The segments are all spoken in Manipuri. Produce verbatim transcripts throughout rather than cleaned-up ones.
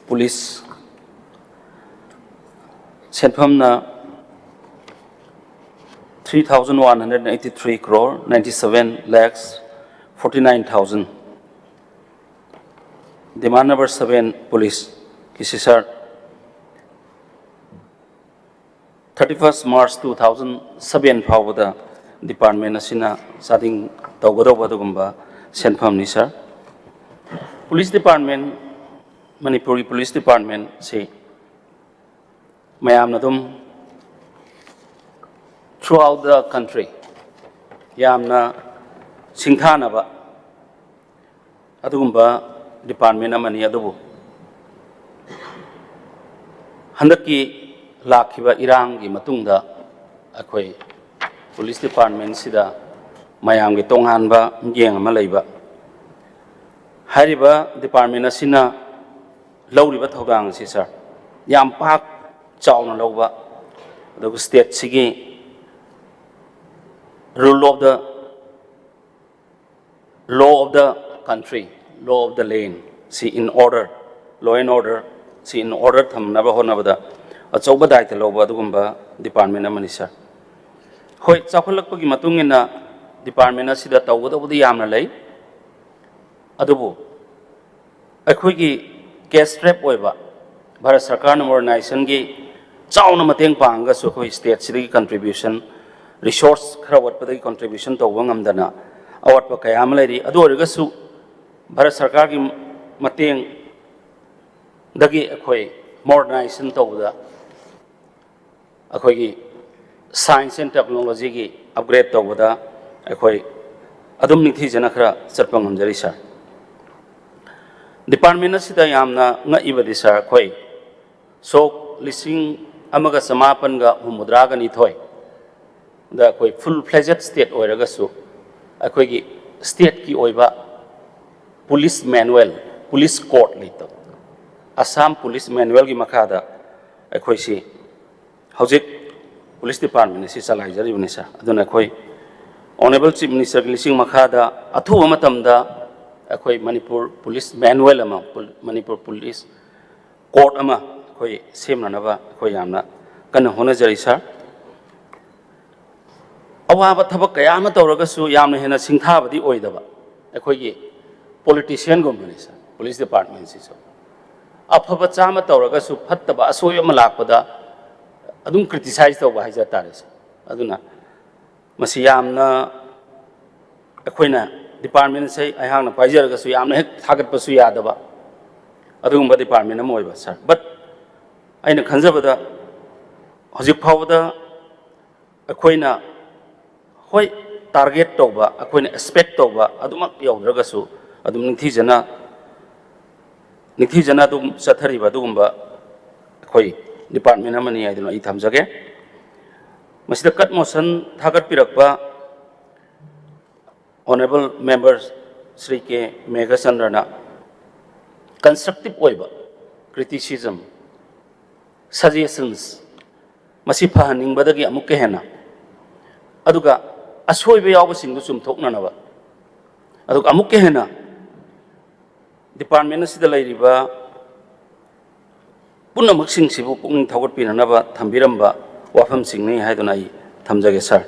Police ꯁꯦꯟꯐꯝꯅ three thousand one hundred eighty three crore ninety seven lakhs forty nine thousand. Demand number seven, Police ꯀꯤꯁꯤ ꯁꯥꯔ, thirty first March two thousand seven ꯐꯥꯎꯕꯗ department ꯑꯁꯤꯅ ꯆꯥꯗꯤꯡ ꯇꯧꯒꯗꯧꯕ ꯑꯗꯨꯒꯨꯝꯕ ꯁꯦꯟꯐꯝꯅꯤ ꯁꯥꯔ꯫ Police Department, ꯃꯅꯤꯄꯨꯔꯒꯤ Police Department ꯁꯤ ꯃꯌꯥꯝꯅ ꯑꯗꯨꯝ throughout the country ꯌꯥꯝꯅ ꯁꯤꯡꯊꯥꯅꯕ ꯑꯗꯨꯒꯨꯝꯕ department ꯑꯃꯅꯤ꯫ ꯑꯗꯨꯕꯨ ꯍꯟꯗꯛꯀꯤ ꯂꯥꯛꯈꯤꯕ ꯏꯔꯥꯡꯒꯤ ꯃꯇꯨꯡꯗ ꯑꯩꯈꯣꯏ Police Department ꯁꯤꯗ ꯃꯌꯥꯝꯒꯤ ꯇꯣꯉꯥꯟꯕ ꯃꯤꯠꯌꯦꯡ ꯑꯃ ꯂꯩꯕ꯫ ꯍꯥꯏꯔꯤꯕ department ꯑꯁꯤꯅ ꯂꯧꯔꯤꯕ ꯊꯧꯗꯥꯡ ꯑꯁꯤ ꯁꯥꯔ, ꯌꯥꯝ ꯄꯥꯛ ꯆꯥꯎꯅ ꯂꯧꯕ, ꯑꯗꯨꯒ state ꯁꯤꯒꯤ rule of the law of the country, law of the land ꯁꯤ in order, law and order ꯁꯤ in order ꯊꯝꯅꯕ ꯍꯣꯠꯅꯕꯗ ꯑꯆꯧꯕ ꯗꯥꯏꯇ ꯂꯧꯕ ꯑꯗꯨꯒꯨꯝꯕ department ꯑꯃꯅꯤ ꯁꯥꯔ꯫ ꯍꯣꯏ, ꯆꯥꯎꯈꯠꯂꯛꯄꯒꯤ ꯃꯇꯨꯡ ꯏꯟꯅ department ꯑꯁꯤꯗ ꯇꯧꯒꯗꯧꯕꯗꯤ ꯌꯥꯝꯅ ꯂꯩ, ꯑꯗꯨꯕꯨ ꯑꯩꯈꯣꯏꯒꯤ cash strapped ꯑꯣꯏꯕ, ꯚꯥꯔꯠ ꯁꯔꯀꯥꯔꯅ modernization ꯒꯤ ꯆꯥꯎꯅ ꯃꯇꯦꯡ ꯄꯥꯡꯉꯒꯁꯨ ꯑꯩꯈꯣꯏ state ꯁꯤꯗꯒꯤ contribution, resource ꯈꯔ ꯋꯥꯠꯄꯗꯒꯤ contribution ꯇꯧꯕ ꯉꯝꯗꯅ ꯑꯋꯥꯠꯄ ꯀꯌꯥ ꯑꯃ ꯂꯩꯔꯤ꯫ ꯑꯗꯨ ꯑꯣꯏꯔꯒꯁꯨ ꯚꯥꯔꯠ ꯁꯔꯀꯥꯔꯒꯤ ꯃꯇꯦꯡꯗꯒꯤ ꯑꯩꯈꯣꯏ modernization ꯇꯧꯕꯗ, ꯑꯩꯈꯣꯏꯒꯤ science and technology ꯒꯤ upgrade ꯇꯧꯕꯗ ꯑꯩꯈꯣꯏ ꯑꯗꯨꯝ ꯅꯤꯡꯊꯤꯖꯅ ꯈꯔ ꯆꯠꯄ ꯉꯝꯖꯔꯤ ꯁꯥꯔ꯫ Department ꯑꯁꯤꯗ ꯌꯥꯝꯅ ꯉꯛꯏꯕꯗꯤ ꯁꯥꯔ, ꯑꯩꯈꯣꯏ ꯁꯣꯛ ꯂꯤꯁꯤꯡ ꯑꯃꯒ ꯆꯃꯥꯄꯟꯒ ꯍꯨꯝꯐꯨꯇꯔꯥꯒ ꯅꯤꯊꯣꯏ ꯗ ꯑꯩꯈꯣꯏ full fledged state ꯑꯣꯏꯔꯒꯁꯨ ꯑꯩꯈꯣꯏꯒꯤ state ꯀꯤ ꯑꯣꯏꯕ police manual, police code ꯂꯩꯇꯕ꯫ Assam Police Manual ꯒꯤ ꯃꯈꯥꯗ ꯑꯩꯈꯣꯏꯁꯤ ꯍꯧꯖꯤꯛ Police Department ꯑꯁꯤ ꯆꯂꯥꯏꯖꯔꯤꯕꯅꯤ ꯁꯥꯔ꯫ ꯑꯗꯨꯅ ꯑꯩꯈꯣꯏ Honourable Chief Minister ꯒꯤ ꯂꯤꯁꯤꯡ ꯃꯈꯥꯗ ꯑꯊꯨꯕ ꯃꯇꯝꯗ ꯑꯩꯈꯣꯏ ꯃꯅꯤꯄꯨꯔ Police Manual ꯑꯃ, ꯄꯨꯜ-, ꯃꯅꯤꯄꯨꯔ Police ꯀꯣꯔꯠ ꯑꯃ ꯑꯩꯈꯣꯏ ꯁꯦꯝꯅꯅꯕ ꯑꯩꯈꯣꯏ ꯌꯥꯝꯅ ꯀꯟꯅ ꯍꯣꯠꯅꯖꯔꯤ ꯁꯥꯔ꯫ ꯑꯋꯥꯕ ꯊꯕꯛ ꯀꯌꯥ ꯑꯃ ꯇꯧꯔꯒꯁꯨ ꯌꯥꯝꯅ ꯍꯦꯟꯅ ꯁꯤꯡꯊꯥꯕꯗꯤ ꯑꯣꯏꯗꯕ ꯑꯩꯈꯣꯏꯒꯤ ꯄꯣꯂꯤꯇꯤꯁꯤꯌꯟꯒꯨꯝꯕꯅꯤ ꯁꯥꯔ꯫ ꯄꯨꯂꯤꯁ ꯗꯤꯄꯥꯔꯠꯃꯦꯟꯁꯤꯁꯨ ꯑꯐꯕ ꯆꯥꯝꯃ ꯇꯧꯔꯒꯁꯨ ꯐꯠꯇꯕ ꯑꯁꯣꯏꯕ ꯑꯃ ꯂꯥꯛꯄꯗ ꯑꯗꯨꯝ ꯀ꯭ꯔꯤꯇꯤꯁꯥꯏꯖ ꯇꯧꯕ ꯍꯥꯏꯖ ꯇꯥꯔꯦ ꯁꯥꯔ꯫ ꯑꯗꯨꯅ ꯃꯁꯤ ꯌꯥꯝꯅ ꯑꯩꯈꯣꯏꯅ ꯗꯤꯄꯥꯔꯠꯃꯦꯟꯁꯦ ꯑꯩꯍꯥꯛꯅ ꯄꯥꯏꯖꯔꯒꯁꯨ ꯌꯥꯝꯅ ꯍꯦꯛ ꯊꯥꯒꯠꯄꯁꯨ ꯌꯥꯗꯕ ꯑꯗꯨꯒꯨꯝꯕ ꯗꯤꯄꯥꯔꯠꯃꯦꯟ ꯑꯃ ꯑꯣꯏꯕ ꯁꯥꯔ꯫ But ꯑꯩꯅ ꯈꯟꯖꯕꯗ ꯍꯧꯖꯤꯛ ꯐꯥꯎꯕꯗ ꯑꯩꯈꯣꯏꯅ ꯍꯣꯏ ꯇꯥꯔꯒꯦꯠ ꯇꯧꯕ, ꯑꯩꯈꯣꯏꯅ ꯑꯦꯛꯁꯄꯦꯛ ꯇꯧꯕ ꯑꯗꯨꯃꯛ ꯌꯧꯗ꯭ꯔꯒꯁꯨ ꯑꯗꯨꯝ ꯅꯤꯡꯊꯤꯖꯅ ꯅꯤꯡꯊꯤꯖꯅ ꯑꯗꯨꯝ ꯆꯠꯊꯔꯤꯕ ꯑꯗꯨꯒꯨꯝꯕ ꯑꯩꯈꯣꯏ ꯗꯤꯄꯥꯔꯠꯃꯦꯟ ꯑꯃꯅꯤ ꯍꯥꯏꯗꯨꯅ ꯑꯩ ꯊꯝꯖꯒꯦ꯫ ꯃꯁꯤꯗ ꯀꯠ ꯃꯣꯁꯟ ꯊꯥꯒꯠꯄꯤꯔꯛꯄ ꯑꯣꯅꯔꯦꯕꯜ ꯃꯦꯝꯕꯔ ꯁ꯭ꯔꯤ ꯀꯦ ꯃꯦꯘꯆꯟꯗ꯭ꯔꯅ ꯀꯟꯁꯇ꯭ꯔꯛꯇꯤꯞ ꯑꯣꯏꯕ ꯀ꯭ꯔꯤꯇꯤꯁꯤꯖꯝ, ꯁꯖꯦꯁꯟꯁ ꯃꯁꯤ ꯐꯍꯟꯅꯤꯡꯕꯗꯒꯤ ꯑꯃꯨꯛꯀ ꯍꯦꯟꯅ, ꯑꯗꯨꯒ ꯑꯁꯣꯏꯕ ꯌꯥꯎꯕꯁꯤꯡꯗꯨ ꯆꯨꯝꯊꯣꯛꯅꯅꯕ, ꯑꯗꯨꯒ ꯑꯃꯨꯛꯀ ꯍꯦꯟꯅ ꯗꯤꯄꯥꯔꯠꯃꯦꯟ ꯑꯁꯤꯗ ꯂꯩꯔꯤꯕ ꯄꯨꯝꯅꯃꯛꯁꯤꯡꯁꯤꯕꯨ ꯄꯨꯛꯅꯤꯡ ꯊꯧꯒꯠꯄꯤꯅꯅꯕ ꯊꯝꯕꯤꯔꯝꯕ ꯋꯥꯐꯝꯁꯤꯡꯅꯤ ꯍꯥꯏꯗꯨꯅ ꯑꯩ ꯊꯝꯖꯒꯦ ꯁꯥꯔ꯫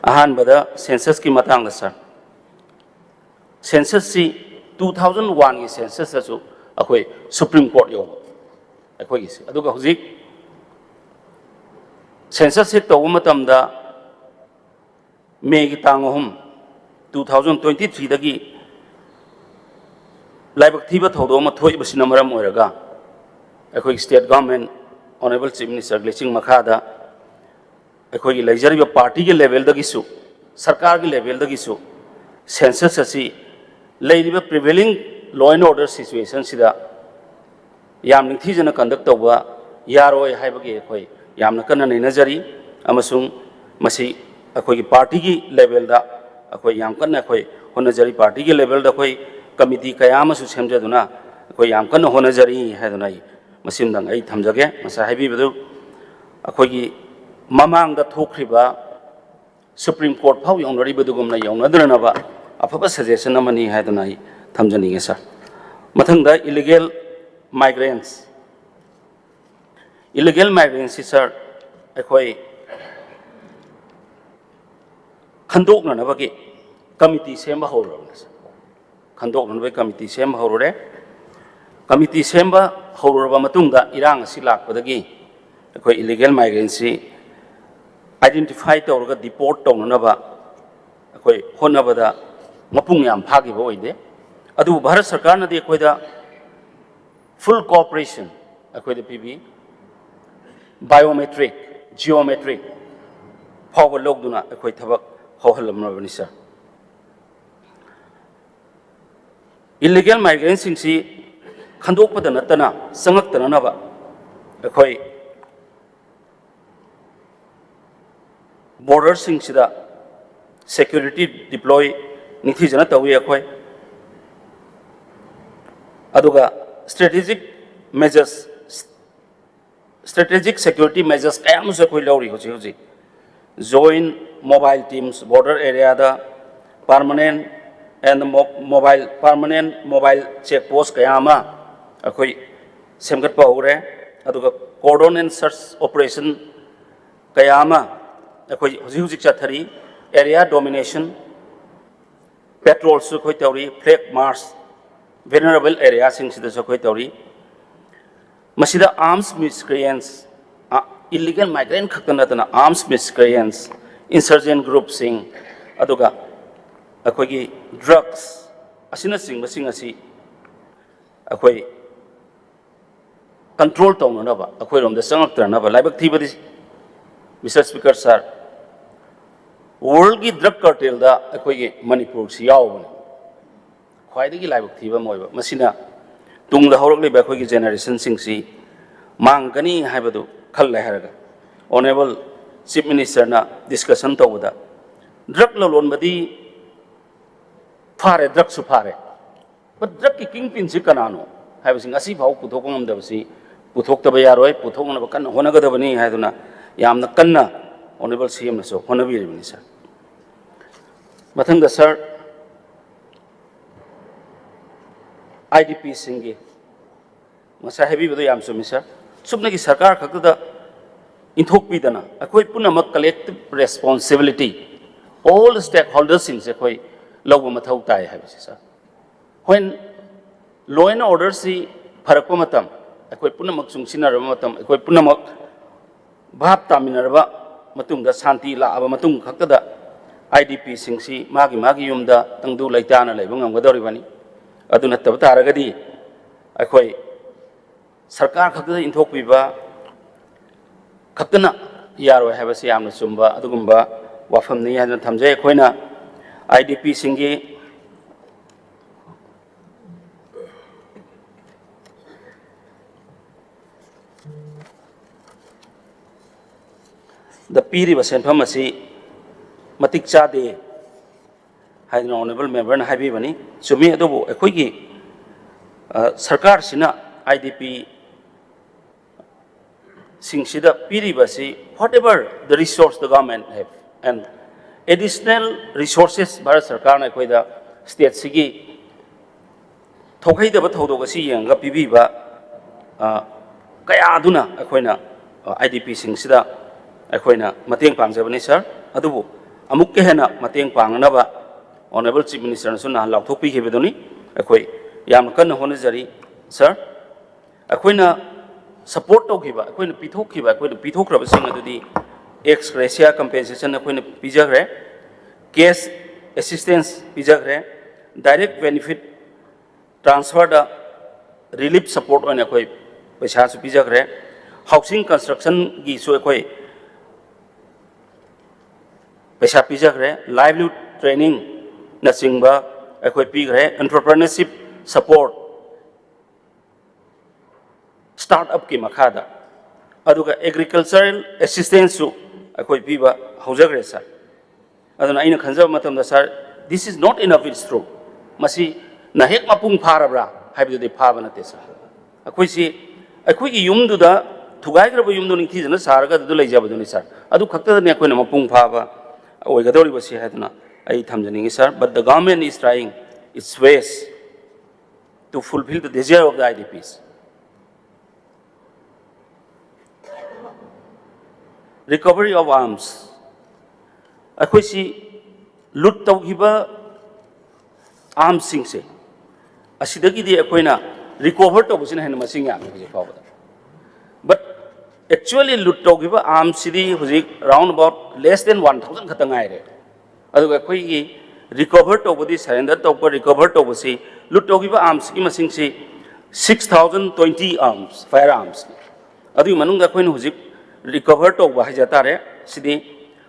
ꯑꯍꯥꯟꯕꯗ ꯁꯦꯟꯁꯁꯀꯤ ꯃꯇꯥꯡꯗ ꯁꯥꯔ, ꯁꯦꯟꯁꯁꯁꯤ ꯇꯨ ꯊꯥꯎꯖꯟ ꯋꯥꯟꯒꯤ ꯁꯦꯟꯁꯁꯇꯁꯨ ꯑꯩꯈꯣꯏ ꯁꯨꯄ꯭ꯔꯤꯝ ꯀꯣꯔꯠ ꯌꯧꯕ ꯑꯩꯈꯣꯏꯒꯤꯁꯦ, ꯑꯗꯨꯒ ꯍꯧꯖꯤꯛ ꯁꯦꯟꯁꯁ ꯍꯦꯛ ꯇꯧꯕ ꯃꯇꯝꯗ ꯃꯦꯒꯤ ꯇꯥꯡ ꯑꯍꯨꯝ, ꯇꯨ ꯊꯥꯎꯖꯟ ꯇ꯭ꯋꯦꯟꯇꯤ ꯊ꯭ꯔꯤꯗꯒꯤ ꯂꯥꯏꯕꯛ ꯊꯤꯕ ꯊꯧꯗꯣꯛ ꯑꯃ ꯊꯣꯛꯏꯕꯁꯤꯅ ꯃꯔꯝ ꯑꯣꯏꯔꯒ ꯑꯩꯈꯣꯏꯒꯤ ꯁ꯭ꯇꯦꯠ ꯒꯚꯔꯟꯃꯦꯟ, ꯑꯣꯅꯔꯦꯕꯜ ꯆꯤꯐ ꯃꯤꯅꯤꯁꯇꯔꯒꯤ ꯂꯨꯆꯤꯡ ꯃꯈꯥꯗ ꯑꯩꯈꯣꯏꯒꯤ ꯂꯩꯖꯔꯤꯕ ꯄꯥꯔꯇꯤꯒꯤ ꯂꯦꯚꯦꯜꯗꯒꯤꯁꯨ, ꯁꯔꯀꯥꯔꯒꯤ ꯂꯦꯚꯦꯜꯗꯒꯤꯁꯨ ꯁꯦꯟꯁꯁ ꯑꯁꯤ ꯂꯩꯔꯤꯕ ꯄ꯭ꯔꯤꯚꯦꯂꯤꯡ ꯂꯣ ꯑꯦꯟ ꯑꯣꯔꯗꯔ ꯁꯤꯆꯨꯋꯦꯁꯟꯁꯤꯗ ꯌꯥꯝ ꯅꯤꯡꯊꯤꯖꯅ ꯀꯟꯗꯛ ꯇꯧꯕ ꯌꯥꯔꯣꯏ ꯍꯥꯏꯕꯒꯤ ꯑꯩꯈꯣꯏ ꯌꯥꯝꯅ ꯀꯟꯅ ꯅꯩꯅꯖꯔꯤ, ꯑꯃꯁꯨꯡ ꯃꯁꯤ ꯑꯩꯈꯣꯏꯒꯤ ꯄꯥꯔꯇꯤꯒꯤ ꯂꯦꯚꯦꯜꯗ ꯑꯩꯈꯣꯏ ꯌꯥꯝ ꯀꯟꯅ ꯑꯩꯈꯣꯏ ꯍꯣꯠꯅꯖꯔꯤ꯫ ꯄꯥꯔꯇꯤꯒꯤ ꯂꯦꯚꯦꯜꯗ ꯑꯩꯈꯣꯏ ꯀꯃꯤꯇꯤ ꯀꯌꯥ ꯑꯃꯁꯨ ꯁꯦꯝꯖꯗꯨꯅ ꯑꯩꯈꯣꯏ ꯌꯥꯝ ꯀꯟꯅ ꯍꯣꯠꯅꯖꯔꯤ ꯍꯥꯏꯗꯨꯅ ꯑꯩ ꯃꯁꯤꯃꯗꯪ ꯑꯩ ꯊꯝꯖꯒꯦ꯫ ꯉꯁꯥꯏ ꯍꯥꯏꯕꯤꯕꯗꯨ ꯑꯩꯈꯣꯏꯒꯤ ꯃꯃꯥꯡꯗ ꯊꯣꯛꯈ꯭ꯔꯤꯕ ꯁꯨꯄ꯭ꯔꯤꯝ ꯀꯣꯔꯠ ꯐꯥꯎ ꯌꯧꯅꯔꯤꯕꯗꯨꯒꯨꯝꯅ ꯌꯧꯅꯗꯅꯕ ꯑꯐꯕ ꯁꯖꯦꯁꯟ ꯑꯃꯅꯤ ꯍꯥꯏꯗꯨꯅ ꯑꯩ ꯊꯝꯖꯅꯤꯡꯉꯦ ꯁꯥꯔ꯫ ꯃꯊꯪꯗ ꯏꯂꯤꯒꯦꯜ migrants, illegal migrants ꯁꯤ, ꯁꯥꯔ, ꯑꯩꯈꯣꯏ ꯈꯟꯗꯣꯛꯅꯅꯕꯒꯤ ꯀꯃꯤꯇꯤ ꯁꯦꯝꯕ ꯍꯧꯔꯕꯅꯤ, ꯁꯥꯔ꯫ ꯈꯟꯗꯣꯛꯅꯅꯕꯒꯤ ꯀꯃꯤꯇꯤ ꯁꯦꯝꯕ ꯍꯧꯔꯨꯔꯦ꯫ ꯀꯃꯤꯇꯤ ꯁꯦꯝꯕ ꯍꯧꯔꯨꯔꯕ ꯃꯇꯨꯡꯗ, ꯏꯔꯥꯡ ꯑꯁꯤ ꯂꯥꯛꯄꯗꯒꯤ ꯑꯩꯈꯣꯏ illegal migrants ꯁꯤ identify ꯇꯧꯔꯒ deport ꯇꯧꯅꯅꯕ ꯑꯩꯈꯣꯏ ꯍꯣꯠꯅꯕꯗ ꯃꯄꯨꯡ ꯌꯥꯝ ꯐꯥꯈꯤꯕ ꯑꯣꯏꯗꯦ꯫ ꯑꯗꯨꯕꯨ ꯚꯥꯔꯠ ꯁꯔꯀꯥꯔꯅꯗꯤ ꯑꯩꯈꯣꯏꯗ full cooperation ꯑꯩꯈꯣꯏꯗ ꯄꯤꯕꯤ꯫ Biometric, geometric ꯐꯥꯎꯕ ꯂꯧꯗꯨꯅ ꯑꯩꯈꯣꯏ ꯊꯕꯛ ꯍꯧꯍꯜꯂꯝꯂꯕꯅꯤ, ꯁꯥꯔ꯫ Illegal migrants ꯁꯤꯡꯁꯤ ꯈꯟꯗꯣꯛꯄꯗ ꯅꯠꯇꯅ ꯆꯪꯉꯛꯇꯅꯅꯕ ꯑꯩꯈꯣꯏ border ꯁꯤꯡꯁꯤꯗ security deploy ꯅꯤꯡꯊꯤꯖꯅ ꯇꯧꯏ ꯑꯩꯈꯣꯏ꯫ ꯑꯗꯨꯒ strategic measures, strategic security measures ꯀꯌꯥ ꯑꯃꯁꯨ ꯑꯩꯈꯣꯏ ꯂꯧꯔꯤ ꯍꯧꯖꯤꯛ ꯍꯧꯖꯤꯛ꯫ Joint mobile teams, border area the permanent and mo-, mobile, permanent mobile check post ꯀꯌꯥ ꯑꯃ ꯑꯩꯈꯣꯏ ꯁꯦꯝꯒꯠꯄ ꯍꯧꯔꯦ꯫ ꯑꯗꯨꯒ cordon and search operation ꯀꯌꯥ ꯑꯃ ꯑꯩꯈꯣꯏ ꯍꯧꯖꯤꯛ ꯍꯧꯖꯤꯛ ꯆꯠꯊꯔꯤ꯫ Area domination patrol ꯁꯨ ꯑꯩꯈꯣꯏ ꯇꯧꯔꯤ, flag march, vulnerable area ꯁꯤꯡꯁꯤꯗꯁꯨ ꯑꯩꯈꯣꯏ ꯇꯧꯔꯤ꯫ ꯃꯁꯤꯗ arms miscreants, ꯑ, illegal migrant ꯈꯛꯇ ꯅꯠꯇꯅ arms miscreants, insurgent group ꯁꯤꯡ, ꯑꯗꯨꯒ ꯑꯩꯈꯣꯏꯒꯤ drugs ꯑꯁꯤꯅꯆꯤꯡꯕꯁꯤꯡ ꯑꯁꯤ ꯑꯩꯈꯣꯏ control ꯇꯧꯅꯅꯕ, ꯑꯩꯈꯣꯏꯔꯣꯝꯗ ꯆꯪꯉꯛꯇꯅꯕ꯫ ꯂꯥꯏꯕꯛ ꯊꯤꯕꯗꯤ, Mister Speaker, sir, world ꯒꯤ drug cartel ꯗ ꯑꯩꯈꯣꯏꯒꯤ ꯃꯅꯤꯄꯨꯔꯁꯤ ꯌꯥꯎꯕꯅꯤ꯫ ꯈ꯭ꯋꯥꯏꯗꯒꯤ ꯂꯥꯏꯕꯛ ꯊꯤꯕ ꯑꯃ ꯑꯣꯏꯕ꯫ ꯃꯁꯤꯅ ꯇꯨꯡꯗ ꯍꯧꯔꯛꯂꯤꯕ ꯑꯩꯈꯣꯏꯒꯤ generation ꯁꯤꯡꯁꯤ ꯃꯥꯡꯒꯅꯤ ꯍꯥꯏꯕꯗꯨ ꯈꯜꯂꯦ ꯍꯥꯏꯔꯒ, Honourable Chief Minister ꯅ discussion ꯇꯧꯕꯗ, drug ꯂꯂꯣꯟꯕꯗꯤ ꯐꯥꯔꯦ, drug ꯁꯨ ꯐꯥꯔꯦ, but drug ꯀꯤ kingpin ꯁꯤ ꯀꯅꯥꯅꯣ ꯍꯥꯏꯕꯁꯤ ꯉꯁꯤ ꯐꯥꯎ ꯄꯨꯊꯣꯛꯄ ꯉꯝꯗꯕꯁꯤ ꯄꯨꯊꯣꯛꯇꯕ ꯌꯥꯔꯣꯏ, ꯄꯨꯊꯣꯛꯅꯕ ꯀꯟꯅ ꯍꯣꯠꯅꯒꯗꯕꯅꯤ ꯍꯥꯏꯗꯨꯅ ꯌꯥꯝꯅ ꯀꯟꯅ Honourable C M ꯅꯁꯨ ꯍꯣꯠꯅꯕꯤꯔꯤꯕꯅꯤ, sir꯫ ꯃꯊꯪꯗ, sir, I D P ꯁꯤꯡꯒꯤ ꯉꯁꯥꯏ ꯍꯥꯏꯕꯤꯕꯗꯣ ꯌꯥꯝ ꯆꯨꯝꯃꯤ, ꯁꯥꯔ꯫ ꯁꯨꯞꯅꯒꯤ ꯁꯔꯀꯥꯔ ꯈꯛꯇꯗ ꯏꯟꯊꯣꯛꯄꯤꯗꯅ ꯑꯩꯈꯣꯏ ꯄꯨꯝꯅꯃꯛ collective responsibility, all stakeholdersꯁꯤꯡꯁꯦ ꯑꯩꯈꯣꯏ ꯂꯧꯕ ꯃꯊꯧ ꯇꯥꯏ ꯍꯥꯏꯕꯁꯦ, ꯁꯥꯔ꯫ When law and orderꯁꯤ ꯐꯔꯛꯄ ꯃꯇꯝ, ꯑꯩꯈꯣꯏ ꯄꯨꯝꯅꯃꯛ ꯆꯨꯡꯁꯤꯟꯅꯔꯕ ꯃꯇꯝ, ꯑꯩꯈꯣꯏ ꯄꯨꯝꯅꯃꯛ ꯚꯥꯞ ꯇꯥꯃꯤꯟꯅꯔꯕ ꯃꯇꯨꯡꯗ, ꯁꯥꯟꯇꯤ ꯂꯥꯛꯑꯕ ꯃꯇꯨꯡ ꯈꯛꯇꯗ IDPꯁꯤꯡꯁꯤ ꯃꯥꯒꯤ ꯃꯥꯒꯤ ꯌꯨꯝꯗ ꯇꯪꯗꯨ ꯂꯩꯇꯥꯅ ꯂꯩꯕ ꯉꯝꯒꯗꯧꯔꯤꯕꯅꯤ꯫ ꯑꯗꯨ ꯅꯠꯇꯕ ꯇꯥꯔꯒꯗꯤ ꯑꯩꯈꯣꯏ ꯁꯔꯀꯥꯔ ꯈꯛꯇꯗ ꯏꯟꯊꯣꯛꯄꯤꯕ ꯈꯛꯇꯅ ꯌꯥꯔꯣꯏ ꯍꯥꯏꯕꯁꯤ ꯌꯥꯝꯅ ꯆꯨꯝꯕ ꯑꯗꯨꯒꯨꯝꯕ ꯋꯥꯐꯝꯅꯤ ꯍꯥꯏꯗꯨꯅ ꯊꯝꯖꯩ꯫ ꯑꯩꯈꯣꯏꯅ IDPꯁꯤꯡꯒꯤ ꯗ ꯄꯤꯔꯤꯕ ꯁꯦꯟꯐꯝ ꯑꯁꯤ ꯃꯇꯤꯛ ꯆꯥꯗꯦ ꯍꯥꯏꯗꯨꯅ honourable memberꯅ ꯍꯥꯏꯕꯤꯕꯅꯤ꯫ ꯆꯨꯝꯃꯤ, ꯑꯗꯨꯕꯨ ꯑꯩꯈꯣꯏꯒꯤ, ꯑ, ꯁꯔꯀꯥꯔꯁꯤꯅ IDPꯁꯤꯡꯁꯤꯗ ꯄꯤꯔꯤꯕꯁꯤ, whatever the resource the government have, and additional resources Bharat ꯁꯔꯀꯥꯔꯅ ꯑꯩꯈꯣꯏꯗ, stateꯁꯤꯒꯤ ꯊꯣꯛꯍꯩꯗꯕ ꯊꯧꯗꯣꯛ ꯑꯁꯤ ꯌꯦꯡꯉꯒ ꯄꯤꯕꯤꯕ, ꯑ, ꯀꯌꯥ ꯑꯗꯨꯅ ꯑꯩꯈꯣꯏꯅ, ꯑ, IDPꯁꯤꯡꯁꯤꯗ ꯑꯩꯈꯣꯏꯅ ꯃꯇꯦꯡ ꯄꯥꯡꯖꯕꯅꯤ, ꯁꯥꯔ꯫ ꯑꯗꯨꯕꯨ ꯑꯃꯨꯛꯀ ꯍꯦꯟꯅ ꯃꯇꯦꯡ ꯄꯥꯡꯅꯅꯕ honourable Chief Ministerꯅꯁꯨ ꯅꯍꯥꯟ ꯂꯥꯎꯊꯣꯛꯄꯤꯈꯤꯕꯗꯨꯅꯤ꯫ ꯑꯩꯈꯣꯏ ꯌꯥꯝꯅ ꯀꯟꯅ ꯍꯣꯠꯅꯖꯔꯤ, ꯁꯥꯔ꯫ ꯑꯩꯈꯣꯏꯅ support ꯇꯧꯈꯤꯕ, ꯑꯩꯈꯣꯏꯅ ꯄꯤꯊꯣꯛꯈꯤꯕ, ꯑꯩꯈꯣꯏꯅ ꯄꯤꯊꯣꯛꯈ꯭ꯔꯕꯁꯤꯡ ꯑꯗꯨꯗꯤ ex gratia compensation ꯑꯩꯈꯣꯏꯅ ꯄꯤꯖꯈ꯭ꯔꯦ, cash assistance ꯄꯤꯖꯈ꯭ꯔꯦ, direct benefit transferꯗ relief support ꯑꯣꯏꯅ ꯑꯩꯈꯣꯏ ꯄꯩꯁꯥꯁꯨ ꯄꯤꯖꯈ꯭ꯔꯦ, housing constructionꯒꯤꯁꯨ ꯑꯩꯈꯣꯏ ꯄꯩꯁꯥ ꯄꯤꯖꯈ꯭ꯔꯦ, livelihood trainingꯅꯆꯤꯡꯕ ꯑꯩꯈꯣꯏ ꯄꯤꯈ꯭ꯔꯦ, entrepreneurship support, start upꯀꯤ ꯃꯈꯥꯗ, ꯑꯗꯨꯒ agricultural assistanceꯁꯨ ꯑꯩꯈꯣꯏ ꯄꯤꯕ ꯍꯧꯖꯈ꯭ꯔꯦ, ꯁꯥꯔ꯫ ꯑꯗꯨꯅ ꯑꯩꯅ ꯈꯟꯖꯕ ꯃꯇꯝꯗ, ꯁꯥꯔ, this is not enough, it's true꯫ ꯃꯁꯤꯅ ꯍꯦꯛ ꯃꯄꯨꯡ ꯐꯥꯔꯕ꯭ꯔꯥ ꯍꯥꯏꯕꯗꯨꯗꯤ ꯐꯥꯕ ꯅꯠꯇꯦ, ꯁꯥꯔ꯫ ꯑꯩꯈꯣꯏꯁꯤ ꯑꯩꯈꯣꯏꯒꯤ ꯌꯨꯝꯗꯨꯗ, ꯊꯨꯒꯥꯏꯈ꯭ꯔꯕ ꯌꯨꯝꯗꯨ ꯅꯤꯡꯊꯤꯖꯅ ꯁꯥꯔꯒ ꯑꯗꯨꯗ ꯂꯩꯖꯕꯗꯨꯅꯤ, ꯁꯥꯔ꯫ ꯑꯗꯨ ꯈꯛꯇꯗꯅꯤ ꯑꯩꯈꯣꯏꯅ ꯃꯄꯨꯡ ꯐꯥꯕ ꯑꯣꯏꯒꯗꯧꯔꯤꯕꯁꯤ ꯍꯥꯏꯗꯨꯅ ꯑꯩ ꯊꯝꯖꯅꯤꯡꯉꯤ, ꯁꯥꯔ꯫ But the government is trying its best to fulfill the desire of the IDPs꯫ Recovery of arms, ꯑꯩꯈꯣꯏꯁꯤ ꯂꯨꯠ ꯇꯧꯈꯤꯕ ꯑꯥꯔꯝꯁꯤꯡꯁꯦ ꯑꯁꯤꯗꯒꯤꯗꯤ ꯑꯩꯈꯣꯏꯅ ꯔꯤꯀꯣꯚꯔ ꯇꯧꯕꯁꯤꯅ ꯍꯦꯟꯅ ꯃꯁꯤꯡ ꯌꯥꯝꯃꯤ ꯍꯧꯖꯤꯛ ꯐꯥꯎꯕꯗ꯫ But actually ꯂꯨꯠ ꯇꯧꯈꯤꯕ ꯑꯥꯔꯝꯁꯤꯗꯤ ꯍꯧꯖꯤꯛ round about less than one thousand ꯈꯛꯇ ꯉꯥꯏꯔꯦ꯫ ꯑꯗꯨꯒ ꯑꯩꯈꯣꯏꯒꯤ ꯔꯤꯀꯣꯚꯔ ꯇꯧꯕꯗꯤ, ꯁꯔꯦꯟꯗꯔ ꯇꯧꯕ, ꯔꯤꯀꯣꯚꯔ ꯇꯧꯕꯁꯤ, ꯂꯨꯠ ꯇꯧꯈꯤꯕ ꯑꯥꯔꯝꯁꯤꯒꯤ ꯃꯁꯤꯡꯁꯤ six thousand twenty arms, fire arms꯫ ꯑꯗꯨꯒꯤ ꯃꯅꯨꯡꯗ ꯑꯩꯈꯣꯏꯅ ꯍꯧꯖꯤꯛ ꯔꯤꯀꯣꯚꯔ ꯇꯧꯕ ꯍꯥꯏꯖ ꯇꯥꯔꯦ, ꯁꯤꯗꯤ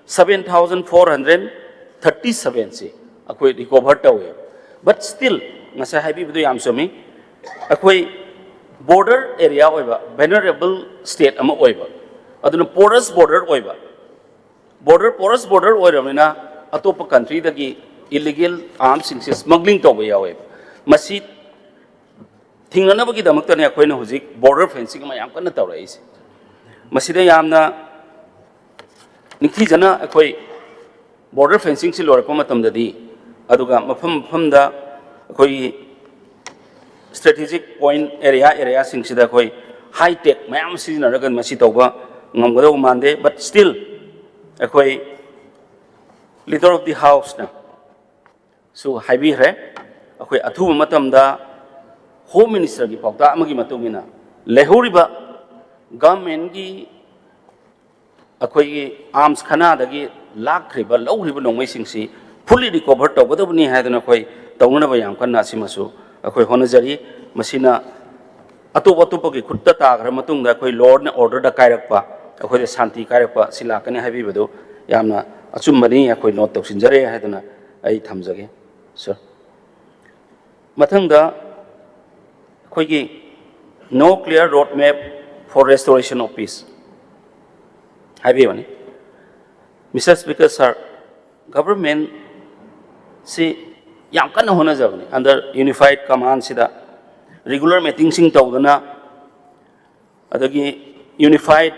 seven thousand four hundred thirty seven ꯁꯤ ꯑꯩꯈꯣꯏ ꯔꯤꯀꯣꯚꯔ ꯇꯧꯋꯦ꯫ But still, ꯉꯁꯥꯏ ꯍꯥꯏꯕꯤꯕꯗꯣ ꯌꯥꯝ ꯆꯨꯝꯃꯤ, ꯑꯩꯈꯣꯏ ꯕꯣꯔꯗꯔ ꯑꯦꯔꯤꯌꯥ ꯑꯣꯏꯕ, ꯚꯜꯅꯔꯦꯕꯜ ꯁ꯭ꯇꯦꯠ ꯑꯃ ꯑꯣꯏꯕ, ꯑꯗꯨꯅ ꯄꯣꯔꯁ ꯕꯣꯔꯗꯔ ꯑꯣꯏꯕ, ꯕꯣꯔꯗꯔ, ꯄꯣꯔꯁ ꯕꯣꯔꯗꯔ ꯑꯣꯏꯔꯕꯅꯤꯅ ꯑꯇꯣꯞꯄ ꯀꯟꯇ꯭ꯔꯤꯗꯒꯤ ꯏꯂꯤꯒꯦꯜ ꯑꯥꯔꯝꯁꯤꯡꯁꯦ ꯁ꯭ꯃꯒ꯭ꯂꯤꯡ ꯇꯧꯕ ꯌꯥꯎꯋꯦꯕ꯫ ꯃꯁꯤ ꯊꯤꯡꯅꯅꯕꯒꯤꯗꯃꯛꯇꯅꯦ ꯑꯩꯈꯣꯏꯅ ꯍꯧꯖꯤꯛ ꯕꯣꯔꯗꯔ ꯐꯦꯟꯁꯤꯡ ꯑꯃ ꯌꯥꯝ ꯀꯟꯅ ꯇꯧꯔꯛꯏꯁꯦ꯫ ꯃꯁꯤꯗ ꯌꯥꯝꯅ ꯅꯤꯡꯊꯤꯖꯅ ꯑꯩꯈꯣꯏ ꯕꯣꯔꯗꯔ ꯐꯦꯟꯁꯤꯡꯁꯤ ꯂꯣꯏꯔꯛꯄ ꯃꯇꯝꯗꯗꯤ, ꯑꯗꯨꯒ ꯃꯐꯝ ꯃꯐꯝꯗ ꯑꯩꯈꯣꯏꯒꯤ ꯁ꯭ꯇ꯭ꯔꯦꯇꯦꯖꯤꯛ ꯄꯣꯏꯟꯠ ꯑꯦꯔꯤꯌꯥ ꯑꯦꯔꯤꯌꯥꯁꯤꯡꯁꯤꯗ ꯑꯩꯈꯣꯏ ꯍꯥꯏ ꯇꯦꯛ ꯃꯌꯥꯝ ꯁꯤꯖꯤꯟꯅꯔꯒ ꯃꯁꯤ ꯇꯧꯕ ꯉꯝꯒꯗꯧꯕ ꯃꯥꯟꯗꯦ꯫ But still ꯑꯩꯈꯣꯏ ꯂꯤꯗꯔ ꯑꯣꯐ ꯗꯤ ꯍꯥꯎꯁꯅ ꯁꯨ ꯍꯥꯏꯕꯤꯈ꯭ꯔꯦ, ꯑꯩꯈꯣꯏ ꯑꯊꯨꯕ ꯃꯇꯝꯗ ꯍꯣꯝ ꯃꯤꯅꯤꯁꯇꯔꯒꯤ ꯄꯥꯎꯇꯥꯛ ꯑꯃꯒꯤ ꯃꯇꯨꯡ ꯏꯟꯅ ꯂꯩꯍꯧꯔꯤꯕ ꯒꯚꯔꯟꯃꯦꯟꯠꯀꯤ ꯑꯩꯈꯣꯏꯒꯤ ꯑꯥꯔꯝꯁ ꯈꯅꯥꯗꯒꯤ ꯂꯥꯛꯈ꯭ꯔꯤꯕ, ꯂꯧꯈ꯭ꯔꯤꯕ ꯅꯣꯡꯃꯩꯁꯤꯡꯁꯤ ꯐꯨꯜꯂꯤ ꯔꯤꯀꯣꯚꯔ ꯇꯧꯒꯗꯕꯅꯤ ꯍꯥꯏꯗꯅ ꯑꯩꯈꯣꯏ ꯇꯧꯅꯅꯕ ꯌꯥꯝ ꯀꯟꯅ ꯑꯁꯤꯃꯁꯨ ꯑꯩꯈꯣꯏ ꯍꯣꯠꯅꯖꯔꯤ꯫ ꯃꯁꯤꯅ ꯑꯇꯣꯞ ꯑꯇꯣꯞꯄꯒꯤ ꯈꯨꯠꯇ ꯇꯥꯈ꯭ꯔ ꯃꯇꯨꯡꯗ ꯑꯩꯈꯣꯏ ꯂꯣ ꯑꯦꯟ ꯑꯣꯔꯗꯔꯗ ꯀꯥꯏꯔꯛꯄ, ꯑꯩꯈꯣꯏꯗ ꯁꯥꯟꯇꯤ ꯀꯥꯏꯔꯛꯄ ꯁꯤ ꯂꯥꯛꯀꯅꯤ ꯍꯥꯏꯕꯤꯕꯗꯨ ꯌꯥꯝꯅ ꯑꯆꯨꯝꯕꯅꯤ, ꯑꯩꯈꯣꯏ ꯅꯣꯠ ꯇꯧꯁꯤꯟꯖꯔꯦ ꯍꯥꯏꯗꯅ ꯑꯩ ꯊꯝꯖꯒꯦ꯫ ꯁꯥꯔ, ꯃꯊꯪꯗ ꯑꯩꯈꯣꯏꯒꯤ no clear road map for restoration of peace ꯍꯥꯏꯕꯤꯕꯅꯤ꯫ Mister Speaker, sir, ꯒꯚꯔꯟꯃꯦꯟꯠꯁꯤ ꯌꯥꯝ ꯀꯟꯅ ꯍꯣꯠꯅꯖꯕꯅꯤ꯫ Under unified command ꯁꯤꯗ ꯔꯤꯒꯨꯂꯔ ꯃꯤꯇꯤꯡꯁꯤꯡ ꯇꯧꯗꯅ, ꯑꯗꯒꯤ ꯌꯨꯅꯤꯐꯥꯏꯠ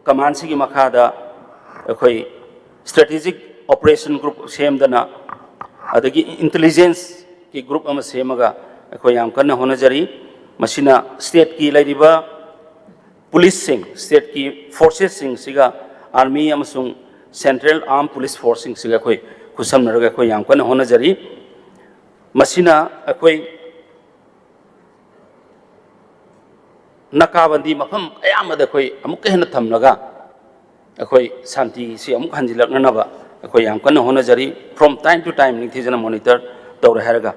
ꯀꯃꯥꯟꯁꯤꯒꯤ ꯃꯈꯥꯗ ꯑꯩꯈꯣꯏ ꯁ꯭ꯇ꯭ꯔꯦꯇꯦꯖꯤꯛ ꯑꯣꯄꯔꯦꯁꯟ ꯒ꯭ꯔꯨꯞ ꯁꯦꯝꯗꯅ, ꯑꯗꯒꯤ ꯏꯟꯇꯦꯂꯤꯖꯦꯟꯁꯀꯤ ꯒ꯭ꯔꯨꯞ ꯑꯃ ꯁꯦꯝꯃꯒ ꯑꯩꯈꯣꯏ ꯌꯥꯝ ꯀꯟꯅ ꯍꯣꯠꯅꯖꯔꯤ꯫ ꯃꯁꯤꯅ ꯁ꯭ꯇꯦꯠꯀꯤ ꯂꯩꯔꯤꯕ ꯄꯨꯂꯤꯁꯁꯤꯡ, ꯁ꯭ꯇꯦꯠꯀꯤ ꯐꯣꯔꯁꯦꯁꯁꯤꯡꯁꯤꯒ, ꯑꯥꯔꯃꯤ ꯑꯃꯁꯨꯡ ꯁꯦꯟꯇ꯭ꯔꯦꯜ ꯑꯥꯔꯝ ꯄꯨꯂꯤꯁ ꯐꯣꯔꯁꯁꯤꯡꯁꯤꯒ ꯑꯩꯈꯣꯏ ꯈꯨꯠꯁꯝꯅꯔꯒ ꯑꯩꯈꯣꯏ ꯌꯥꯝ ꯀꯟꯅ ꯍꯣꯠꯅꯖꯔꯤ꯫ ꯃꯁꯤꯅ ꯑꯩꯈꯣꯏ ꯅꯥꯀꯥꯕꯟꯗꯤ ꯃꯐꯝ ꯑꯌꯥꯝꯕꯗ ꯑꯩꯈꯣꯏ ꯑꯃꯨꯛꯀ ꯍꯦꯟꯅ ꯊꯝꯂꯒ ꯑꯩꯈꯣꯏ ꯁꯥꯟꯇꯤꯁꯤ ꯑꯃꯨꯛ ꯍꯟꯖꯤꯜꯂꯛꯅꯅꯕ ꯑꯩꯈꯣꯏ ꯌꯥꯝ ꯀꯟꯅ ꯍꯣꯠꯅꯖꯔꯤ꯫ From time to time ꯅꯤꯡꯊꯤꯖꯅ monitor ꯇꯧꯔꯦ ꯍꯥꯏꯔꯒ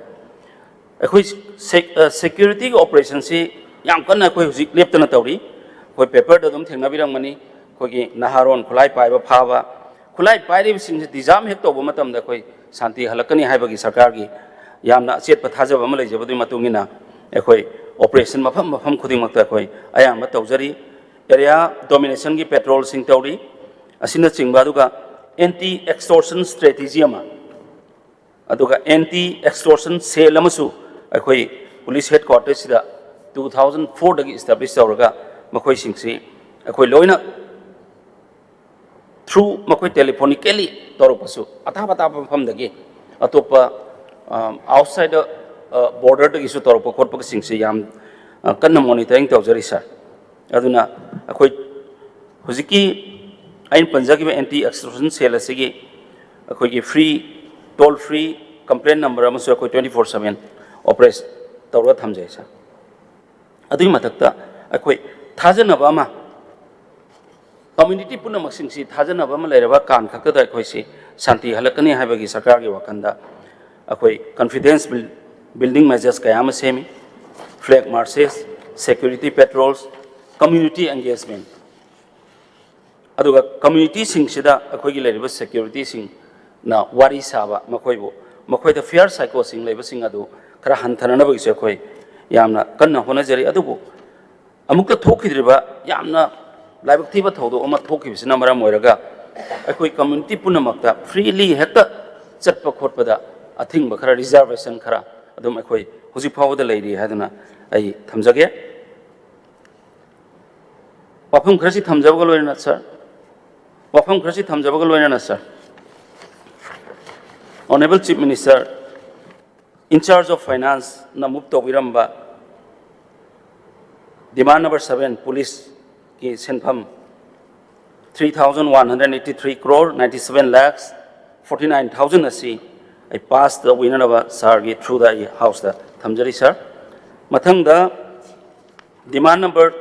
ꯑꯩꯈꯣꯏ ꯁꯦꯛ-, ꯑ, ꯁꯦꯀ꯭ꯌꯨꯔꯤꯇꯤꯒꯤ ꯑꯣꯄꯔꯦꯁꯟꯁꯤ ꯌꯥꯝ ꯀꯟꯅ ꯑꯩꯈꯣꯏ ꯍꯧꯖꯤꯛ ꯂꯦꯞꯇꯅ ꯇꯧꯔꯤ꯫ ꯑꯩꯈꯣꯏ ꯄꯦꯄꯔꯗ ꯑꯗꯨꯝ ꯊꯦꯡꯅꯕꯤꯔꯝꯒꯅꯤ, ꯑꯩꯈꯣꯏꯒꯤ ꯅꯍꯥꯔꯣꯟ ꯈꯨꯠꯂꯥꯏ ꯄꯥꯏꯕ ꯐꯥꯕ, ꯈꯨꯠꯂꯥꯏ ꯄꯥꯏꯔꯤꯕꯁꯤꯡꯁꯤ ꯗꯤꯖꯥꯔꯝ ꯍꯦꯛ ꯇꯧꯕ ꯃꯇꯝꯗ ꯑꯩꯈꯣꯏ ꯁꯥꯟꯇꯤ ꯍꯜꯂꯛꯀꯅꯤ ꯍꯥꯏꯕꯒꯤ ꯁꯔꯀꯥꯔꯒꯤ ꯌꯥꯝꯅ ꯑꯆꯦꯠꯄ ꯊꯥꯖꯕ ꯑꯃ ꯂꯩꯖꯕꯗꯨꯒꯤ ꯃꯇꯨꯡ ꯏꯟꯅ ꯑꯩꯈꯣꯏ ꯑꯣꯄꯔꯦꯁꯟ ꯃꯐꯝ ꯃꯐꯝ ꯈꯨꯗꯤꯡꯃꯛꯇ ꯑꯩꯈꯣꯏ ꯑꯌꯥꯝꯕ ꯇꯧꯖꯔꯤ꯫ ꯑꯦꯔꯤꯌꯥ ꯗꯣꯃꯤꯅꯦꯁꯟꯒꯤ ꯄꯦꯇ꯭ꯔꯣꯜꯁꯤꯡ ꯇꯧꯔꯤ ꯑꯁꯤꯅꯆꯤꯡꯕ, ꯑꯗꯨꯒ ꯑꯦꯟꯇꯤ ꯑꯦꯛꯁꯇꯣꯔꯁꯟ ꯁ꯭ꯇ꯭ꯔꯦꯇꯦꯖꯤ ꯑꯃ, ꯑꯗꯨꯒ ꯑꯦꯟꯇꯤ ꯑꯦꯛꯁꯇꯣꯔꯁꯟ ꯁꯦꯜ ꯑꯃꯁꯨ ꯑꯩꯈꯣꯏ ꯄꯨꯂꯤꯁ ꯍꯦꯗ ꯀ꯭ꯋꯥꯔꯇꯔꯁꯤꯗ two thousand fourꯗꯒꯤ establish ꯇꯧꯔꯒ ꯃꯈꯣꯏꯁꯤꯡꯁꯤ ꯑꯩꯈꯣꯏ ꯂꯣꯏꯅ through ꯃꯈꯣꯏ telephonically ꯇꯧꯔꯛꯄꯁꯨ ꯑꯊꯥꯞ ꯑꯊꯥꯞꯄ ꯃꯐꯝꯗꯒꯤ ꯑꯇꯣꯞꯄ, ꯑꯝ, outside the, ꯑ, borderꯗꯒꯤꯁꯨ ꯇꯧꯔꯛꯄ ꯈꯣꯠꯄꯁꯤꯡꯁꯤ ꯌꯥꯝ, ꯑ, ꯀꯟꯅ monitoring ꯇꯧꯖꯔꯤ, ꯁꯥꯔ꯫ ꯑꯗꯨꯅ ꯑꯩꯈꯣꯏ ꯍꯧꯖꯤꯛꯀꯤ ꯑꯩꯅ ꯄꯟꯖꯈꯤꯕ ꯑꯦꯟꯇꯤ ꯑꯦꯛꯁꯇꯣꯔꯁꯟ ꯁꯦꯜ ꯑꯁꯤꯒꯤ ꯑꯩꯈꯣꯏꯒꯤ free, toll free complaint number ꯑꯃꯁꯨ ꯑꯩꯈꯣꯏ twenty four seven operate ꯇꯧꯔꯒ ꯊꯝꯖꯩ, ꯁꯥꯔ꯫ ꯑꯗꯨꯒꯤ ꯃꯊꯛꯇ ꯑꯩꯈꯣꯏ ꯊꯥꯖꯅꯕ ꯑꯃ, community ꯄꯨꯝꯅꯃꯛꯁꯤꯡꯁꯤ ꯊꯥꯖꯅꯕ ꯑꯃ ꯂꯩꯔꯕ ꯀꯥꯟ ꯈꯛꯇꯗ ꯑꯩꯈꯣꯏꯁꯤ ꯁꯥꯟꯇꯤ ꯍꯜꯂꯛꯀꯅꯤ ꯍꯥꯏꯕꯒꯤ ꯁꯔꯀꯥꯔꯒꯤ ꯋꯥꯈꯜꯗ ꯑꯩꯈꯣꯏ confidence buil-, building measures ꯀꯌꯥ ꯑꯃ ꯁꯦꯝꯃꯤ꯫ Flag marches, security patrols, community engagement꯫ ꯑꯗꯨꯒ ꯀꯝꯃ꯭ꯌꯨꯅꯤꯇꯤꯁꯤꯡꯁꯤꯗ ꯑꯩꯈꯣꯏꯒꯤ ꯂꯩꯔꯤꯕ ꯁꯦꯀ꯭ꯌꯨꯔꯤꯇꯤꯁꯤꯡꯅ ꯋꯥꯔꯤ ꯁꯥꯕ, ꯃꯈꯣꯏꯕꯨ, ꯃꯈꯣꯏꯗ fear psychoꯁꯤꯡ ꯂꯩꯕꯁꯤꯡ ꯑꯗꯨ ꯈꯔ ꯍꯟꯊꯅꯅꯕꯒꯤꯁꯨ ꯑꯩꯈꯣꯏ ꯌꯥꯝꯅ ꯀꯟꯅ ꯍꯣꯠꯅꯖꯔꯤ꯫ ꯑꯗꯨꯕꯨ ꯑꯃꯨꯛꯇ ꯊꯣꯛꯈꯤꯗ꯭ꯔꯤꯕ ꯌꯥꯝꯅ ꯂꯥꯏꯕꯛ ꯊꯤꯕ ꯊꯧꯗꯣꯛ ꯑꯃ ꯊꯣꯛꯈꯤꯕꯁꯤꯅ ꯃꯔꯝ ꯑꯣꯏꯔꯒ ꯑꯩꯈꯣꯏ ꯀꯝꯃ꯭ꯌꯨꯅꯤꯇꯤ ꯄꯨꯝꯅꯃꯛꯇ freely ꯍꯦꯛꯇ ꯆꯠꯄ ꯈꯣꯠꯄꯗ ꯑꯊꯤꯡꯕ ꯈꯔ, reservation ꯈꯔ ꯑꯗꯨꯝ ꯑꯩꯈꯣꯏ ꯍꯧꯖꯤꯛ ꯐꯥꯎꯕꯗ ꯂꯩꯔꯤ ꯍꯥꯏꯗꯨꯅ ꯑꯩ ꯊꯝꯖꯒꯦ꯫ ꯋꯥꯐꯝ ꯈꯔꯁꯤ ꯊꯝꯖꯕꯒ ꯂꯣꯏꯅꯅ, ꯁꯥꯔ, ꯋꯥꯐꯝ ꯈꯔꯁꯤ ꯊꯝꯖꯕꯒ ꯂꯣꯏꯅꯅ, ꯁꯥꯔ, Honourable Chief Minister, in charge of financeꯅ move ꯇꯧꯕꯤꯔꯝꯕ demand number seven, ꯄꯨꯂꯤꯁ ꯁꯦꯟꯐꯝ three thousand one hundred eighty three crore ninety seven lakhs forty nine thousand ꯑꯁꯤ ꯑꯩ ꯄꯥꯁ ꯇꯧꯕꯤꯅꯅꯕ ꯁꯥꯔꯒꯤ ꯊ꯭ꯔꯨꯗ ꯑꯩ ꯍꯥꯎꯁꯇ ꯊꯝꯖꯔꯤ ꯁꯥꯔ꯫ ꯃꯊꯪꯗ demand number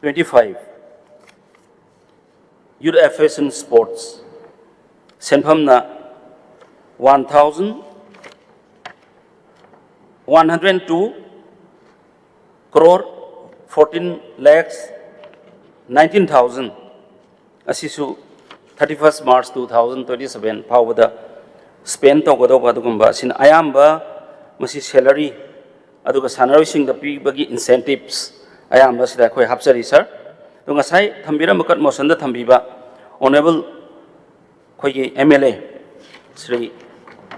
twenty five, youth affairs and sports, ꯁꯦꯟꯐꯝꯅ one thousand one hundred two crore fourteen lakhs nineteen thousand ꯑꯁꯤꯁꯨ thirty first March two thousand twenty seven ꯐꯥꯎꯕꯗ ꯁ꯭ꯄꯦꯟ ꯇꯧꯒꯗꯧꯕ ꯑꯗꯨꯒꯨꯝꯕ ꯑꯁꯤꯅ ꯑꯌꯥꯝꯕ ꯃꯁꯤ ꯁꯦꯂꯔꯤ ꯑꯗꯨꯒ ꯁꯥꯟꯅꯔꯣꯏꯁꯤꯡꯗ ꯄꯤꯕꯒꯤ ꯏꯟꯁꯦꯟꯇꯤꯞꯁ ꯑꯌꯥꯝꯕ ꯁꯤꯗ ꯑꯩꯈꯣꯏ ꯍꯥꯞꯆꯔꯤ ꯁꯥꯔ꯫ ꯑꯗꯣ ꯉꯁꯥꯏ ꯊꯝꯕꯤꯔꯝꯕ ꯀꯠ ꯃꯣꯁꯟꯗ ꯊꯝꯕꯤꯕ ꯑꯣꯅꯔꯦꯕꯜ ꯑꯩꯈꯣꯏꯒꯤ ꯑꯦꯝ ꯑꯦꯜ ꯑꯦ ꯁ꯭ꯔꯤ